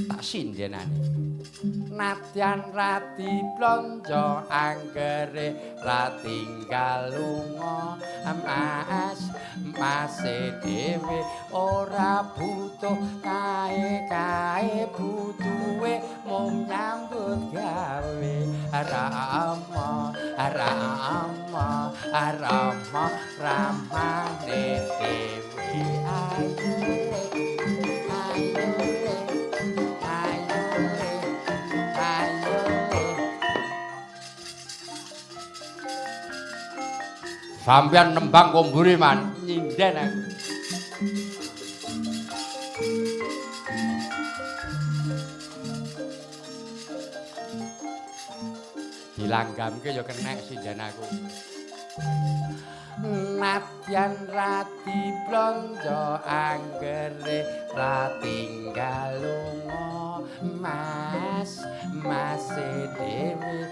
Tak sindenane. Nadyan radi blonjo anggere ra tinggal lunga, Mas, mase dhewe ora butuh kae-kae, butuhe mung nyambut gawe. Rama Rama Rama ramane dhewe. Ayo le, ayo le, ayo le, ayo le. Sampeyan nembang komburi man nyinden aku. Dilanggamke ya kenek sinden aku. Nadyan radi blonjo anggere ra tinggal lunga, Mas, mase dhewe